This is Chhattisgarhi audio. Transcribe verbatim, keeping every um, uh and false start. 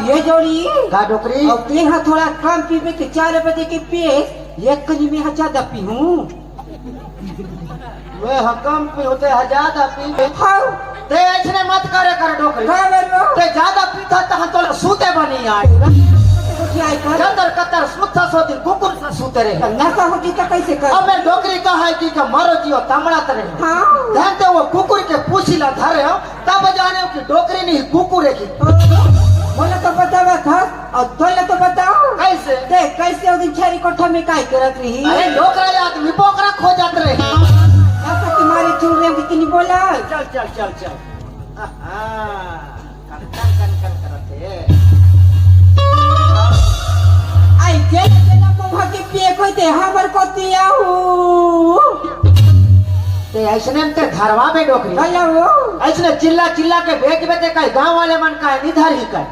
ये जोड़ी। का डोकरी? अउ तें ह थोड़ा कम पीबे ते चार बजे के पिएस, एक कनी में ह ज्यादा पीहूं। मैं ह कम पीहूं ते ह ज्यादा पीबे। हाँ। ते अइसने मत करे कर डोकरी। का करो? ते ज्यादा पीथा त हम तोला सूते बनी आए। उठी आए कर। कतर कतर सुत्था सोती कुकुर से सूते रहे। त नशा होती त कैसे कर? अब मैं डोकरी का है कि का मरो जियो तमड़त रहे। हाँ। धन ते वो कुकुर के पूछी ला धरे हो, तब जाने हो कि डोकरी नहीं कुकुर है कि। बोला तो बतावा था, अउ तोला तो बताओ। कैसे? देख, कैसे वो दिन छेरी कोठा में काय करत रही? अरे, डोकरा आदमी बोकरा खोजत रहे। ऐसा तुम्हारे चूड़िया की कितनी बोला? चल, चल, चल, चल। आहा, कन, कन, कन, कन करत हे। आई जेला, जेला मउहा के पिए कोई ते हमर कोती आहू। ते अइसने में ते घरवा में डोकरी। हेलो। अइसने चिल्ला, चिल्ला के बेच बेचे का गांव वाले मन का नहीं धरही कर।